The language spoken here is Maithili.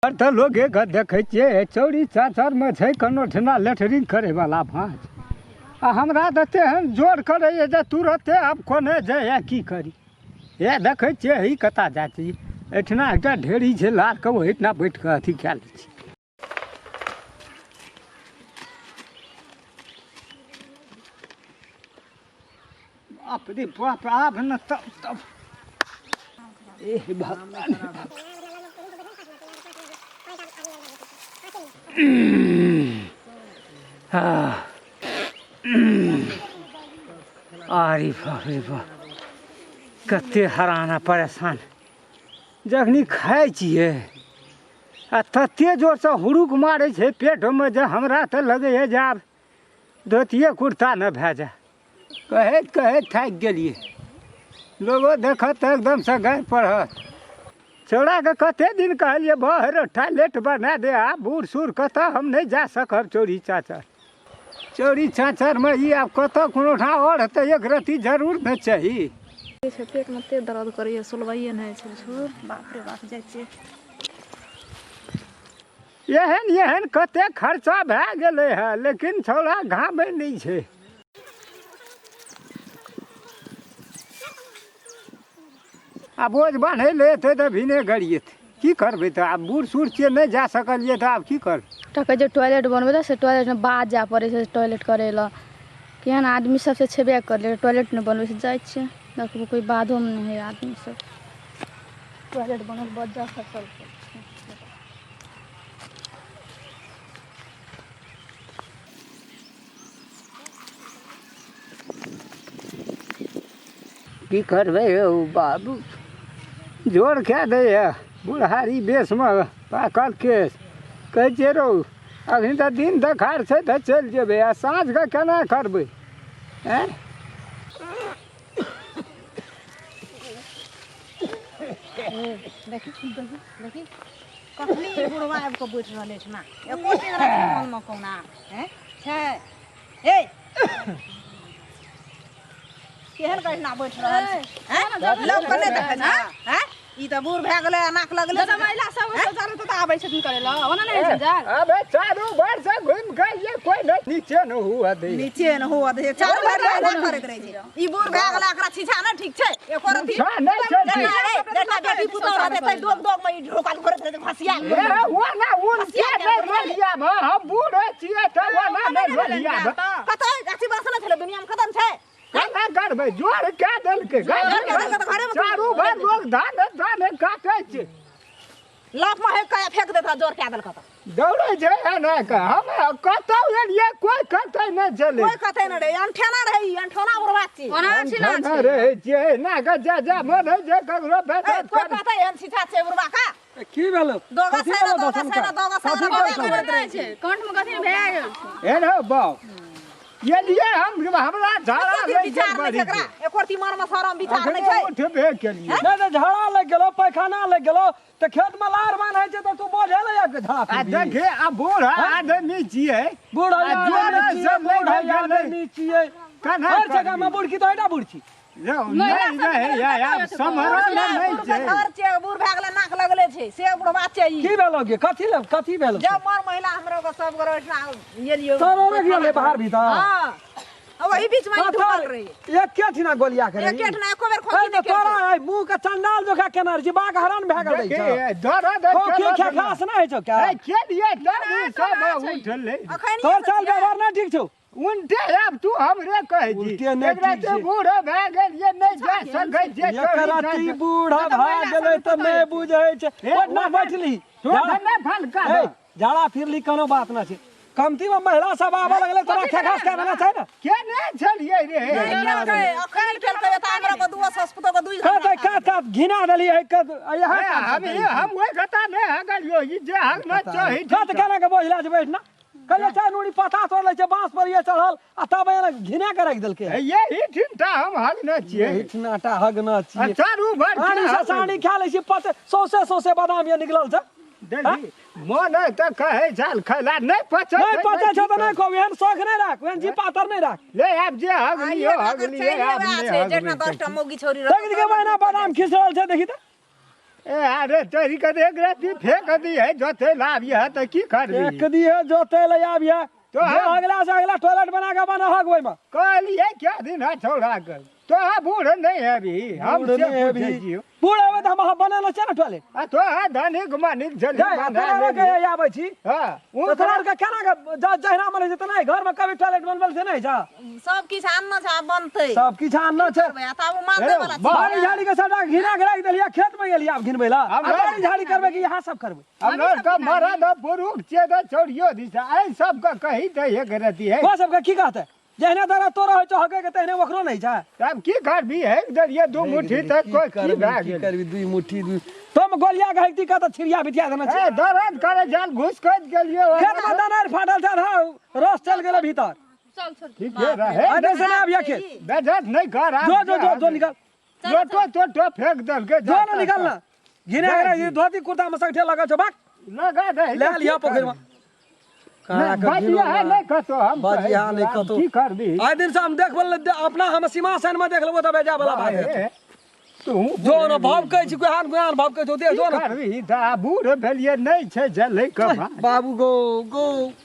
आओर तऽ लोके के देखै छियै चौरी चाचरमे छै कोनो ठिना लेटरिंग करैवला भाँज आ हमरा तऽ तेहन जोर करैए जे तुरते आब कोने जाइए की करी हे देखै छियै ई कतऽ जाइ छी एहिठिना एकटा ढेरी छै लारके ओहिठिना बैठ कऽ अथी कए लै छी। बाप रे बाप, आब ने तब तब ए भगवान। अरे बाप रे बाप, कते हराना परेशान। जखनी खाइ छियै आ तते जोरसँ हुड़ुक मारै छै पेटमे जे हमरा तऽ लगैए जे आब धोतिए कुर्ता ने भए जाए। कहैत कहैत थाकि गेलियै। लोगो देखत तऽ एकदमसँ गारि पढ़त। छौड़ाके कते दिन कहलियै बहर टॉयलेट बना दे, आब बूढ़ सूढ़ कतऽ हम नहि जा सकब चौरी चाचर। चौरी चाचरमे ई आब कतऽ कोनो ठाम आओर हेतै एक रत्ती जरूर ने चाही। छै पेटमे एते दर्द करैए सुलबैए नहि छै। छोड़, बाप रे बाप, जाइ छियै। एहन एहन कते खर्चा भए गेलै हँ, लेकिन छौड़ा घामै नहि छै। आ बोझ बान्है लए एतै तऽ भिने गरिएतै। की करबै तऽ आब बूढ़ सूढ़ छियै, नहि जा सकलियै तऽ आब की करबै। टके जे टॉयलेट बनबै लए से टॉयलेटमे बाद जाय पड़ै छै टॉयलेट करै लए। केहन आदमी सब से छेबे करलै, टॉयलेट नहि बनबै छै। जाइ छियै देखबै कोइ बाधोमे नहि हइ आदमी सब। टॉयलेट बनल बज्जर खसल छै। की करबै यौ बाबू, जोर कए दैए बुढ़ारी बेसमे पाकल केश। कहै छियै रौ, अखन तऽ दिन देखार छै तऽ चलि जेबै, आ साँझके केना करबै? आँय, देखी देखी, कखनी ई बुढ़वा आबि कऽ बैठ रहल अछि ना, एको दिन राखी मनमे कहुना हैं छै। हे, केहन कहिना बैठ रहल छै हैं? लोक के नहि देखै छै हैं? ई तऽ बूढ़ भए गेलै, नाक लगलै। जतऽ महिला सब शौचालय ततऽ आबै छथिन करै लए, ओना नहि होइ छै जाल। अबे चारू भर से घुमि के ये कोई नहीं नीचे न हुआ दे, नीचे न हुआ दे, चारू भर एना करैत रहै छै। ई बूढ़ भए गेलै, एकरा छीछा नहि ठीक छै एको रत्ती। छीछा नहि छै ठीक। जेना रे, जेना बेटी पुतोह रहतै तै दोग दोग मे ई ढोकल घोरैत रहतै घसिया। ए वो ना उनके नहीं रोलिया भा, हम बूढ़ छियै तऽ वो ना नहीं रोलिया भा। कतऽ गाछी बरस नहि छलै, दुनिया मे खतम छै। केना करबै? जोर कए देलकै। जोर कए देलकै तऽ घरेमे चारू भर लोक धान धान काटै छै। लप मे हेक के फेंक देत, जोर कए देलकै तऽ दौड़ै छै एना कऽ। हम कतौ एलियै, कोइ कतै नहि छलै, कोइ कतै नहि रहै। अनठेना रहै ई, अनठौना बुढ़वा छी। ओना छी ना अनठेना रहै छियै एना कऽ, जा जा मन होइ छै ककरो ए, बेइज्जत कोइ कर। कतै एहन छीछा छै बुढ़वा का? की भेलो? दोगा कथी सेना, भेलो? दोगा दसन सेना, का दोगा सेना कथी दोगा करतौ? करैत रहै छै। कंठ में कथी भए गेल छै? हे रौ बाउ, एलियै हम, हमरा झाड़ा एको दिन लागि विचार गेल नहि बड़ी। छै एकरा, एको रत्ती मन मे शरम विचार नहि अखने छै। उठबे केलियै। नहि तऽ झाड़ा लागि गेलो, पैखाना लागि गेलो तऽ खेत में लार बान्है छै तऽ तू बोझे लए आबि कऽ झाड़ा आ फिरबही? देखे, आ बूढ़ आदमी छियै। बूढ़ आ जोर आदमी से छियै, बूढ़ लागि गेलै। आदमी छियै। केना हर जगह करबी? में बूढ़ की तऽ एटा बूढ़ छी। यौ, नहि रहै, आब सम्हरल नहि बूढ़ छै। के घर छै, बूढ़ भए गेलै, नाक लगले छै से बुढ़वा छै ई। की भेलो गे? कथी ले कथी भेलो? जब मर महिला हमरो के सब गोरे ओहिठिना एलियै। तोरो रख गेलै बाहर भीतर? हँ, आ वही बीच में ई ढुकल रही। एके ठिना गोलिया के रही। एके ठिना एको बेर खोखी ए, तऽ नहि तोरा केलकै। एहि मुँह के चंडाल जोखा केना रहै छी, बाघ हरण भए गेल रहै देखी, छौ। दर्द खोखी खेखास नहि होइ छौ क्या? ए, केलियै तब ई सब उठलै। अखन तोर चाल व्यवहार नहि ठीक छौ। उनटे आब तू हमरे कहै छी। उल्टे नहि एकरा ठीक तऽ छै। बूढ़ भए गेलियै, नहि जा सकै छियै। एक राति बूढ़ भए गेलै तऽ नहि बुझै छै। ए, पटना बैठली नहि फलका ए, झाड़ा फिरली, कोनो बात नहि छै। कमती में महिला सब आबऽ लगलै, तोरा खेखास कए देना छै ने। के नहि छलियै रे? नहि केलकै, अखन केलकै तऽ हमरा के दुओ सस पुतोह के दुइ कत कत कत घिना देली है कत यहाँ। ए, हम ओहि कता नहि हगलियो, ई जे हगना चाही। कत केना के बोझला छै बैठना? कहलियै चारि नूरी पत्ता तोड़ लै छै, बाँस पर ये चढ़ल आ तब एना घिना के राखि देलकै। यही ठिनटा हम हगने छियै। एहिठिना टा हगना आ छियै। चारू भर आनी से सानी खा लै छी, पच सौंसे सौंसे बादाम ये निकलल छै। देखी, मन है तऽ कहै छल खैला नहि पचै। नहि पचै छै तऽ नहि कहू, एहन शौख नहि राख, एहन जी पातर नहि राख। ले आब जे हगलियो हगलियै, आब नहि जेना हगबै। 10टा मौगी छौरी देख देख, एना बादाम खिस रहल छै, देखी तऽ। ए अरे तोरी के एक राति फेंक दी है जोते लाभ है तऽ की करबी? एक दिहे जोते ले आबिहे। तो जो हम अगला से अगला टॉयलेट बना के बना हक ओहिमे। कहलिए क्या दिन है छौड़ा के, तोहा बूढ़ नहीं है अभी, हम बूढ़ से नहि पूछै हेबही। छियौ। बूढ़ हेबै तऽ हम अहाँ बनेने छियै ने टॉयलेट। आ तोहा धनिक मनिक छली गै, आ बना तोरा आरके लेली। आबै छी। हँ, तऽ तोरा आरके केना के जहिना मन होइ छै तेना घर मे कभी टॉयलेट बनबल से नहि छै। सब किछु आनना छै, आब बनतै। सब किछु आनना छै। करबै, आ तब ओ मानते वाला छै। बाड़ी झाड़ी के सबटा घिना के राखि देलियै, खेत मे गेलियै आब घिनबै लए। आब आ बाड़ी झाड़ी करबै कि इएह सब करबै? हमरा के मरद पुरुष छियै तऽ छौड़ियो दिस एहि सबके कही तऽ एक रति है। को सबके की कहतै? जहने दर्द तोरा होइ छौ हकै के तेहने ओकरो नहि छै। तब की करबी? हेक देलियै दू मुट्ठी तऽ कोइ की भए की गेल? करबी दुई मुट्ठी दुई तुम गोलिया के हकती का तऽ छिड़िया बिटिया देने छै। ए दर्द करे जान घुस कहि गेलियै। खेत मे दनार फाटल छै, आधा रस चल गेलै भीतर। चल छोड़। ठीके रहे। अरे से नहि आबिया खेत। बेजत नहि कर आब। जो जो जो जो निकल। लोटो तोटो फेंक देलकै। जो न निकल ना, घिना के धोती कुर्ता मे सगठे लगल छौ, भाग। लगा दे। ले लिया पोखरि मे। बजिया है नहि कतौ हम बजिया कहै नहि छियौ, आब कतौ। की करबी? आइ दिन से हम देखबो अपना, हम सीमासन मे देख लेबो तऽ बेजा वाला बात हेतै। तू जो न भाव कहै छी, कोई आन कोई आन भाव कहै छौ, देख जो की न करबी? तऽ आब बूढ़ भेलियै, नहि छै जलै के। बाबू गो गो।